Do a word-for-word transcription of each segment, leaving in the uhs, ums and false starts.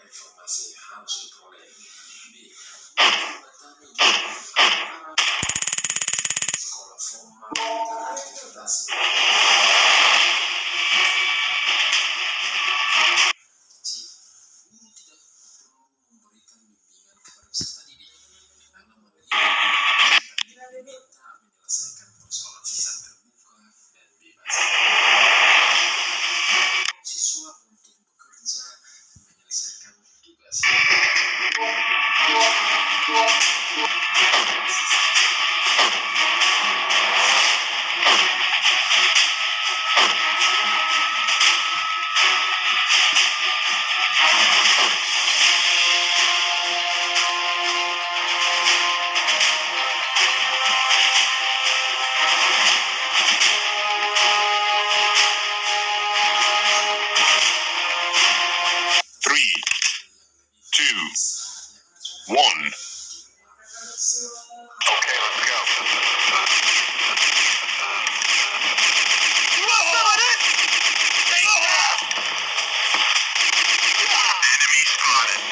Informasi harus diperoleh. B. Pertama, sekolah formal, aktivitas. C. Guru tidak perlu memberikan bimbingan kepada peserta didik. Dalam hal ini, peserta didik diminta menyelesaikan persoalan secara terbuka dan bebas. Siswa untuk bekerja menyelesaikan tugas. Three, two, one. Okay, let's go. Enemy spotted.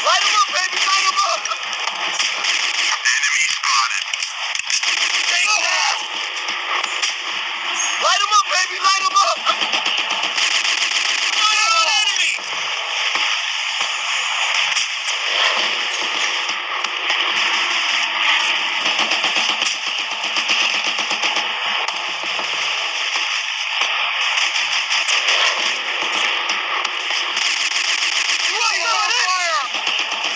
Light 'em up, baby, light 'em up. Enemy spotted. Take that. Light 'em up, baby, light 'em up. Fire on enemy. Fire!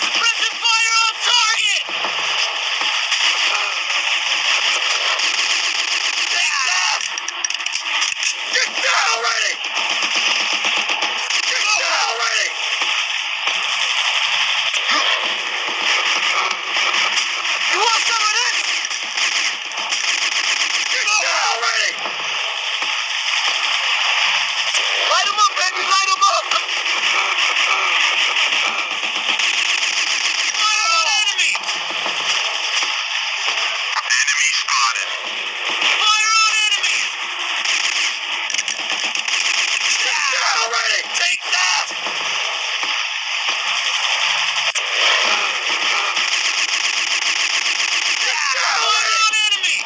Suppressing fire on target! Take that! Get down already! Get down already! You want some of this? Get down already! Light 'em up, baby, light 'em up! Fire on enemy! Enemy spotted. Fire on enemy! Get down already! Take that! Fire on enemy!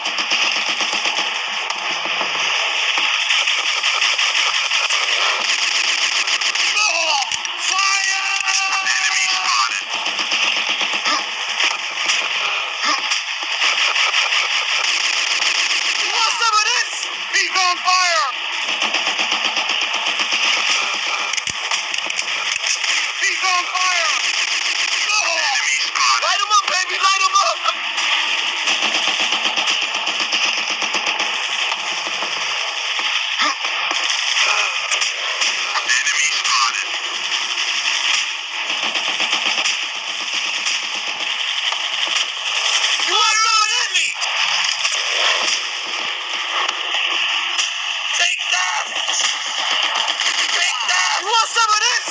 Fire! Enemy spotted. You want some of this? He's on fire! He's on fire! Light 'em up, baby, light 'em up! Enemy spotted. You are not enemy! Take that! Take that! You want some of this?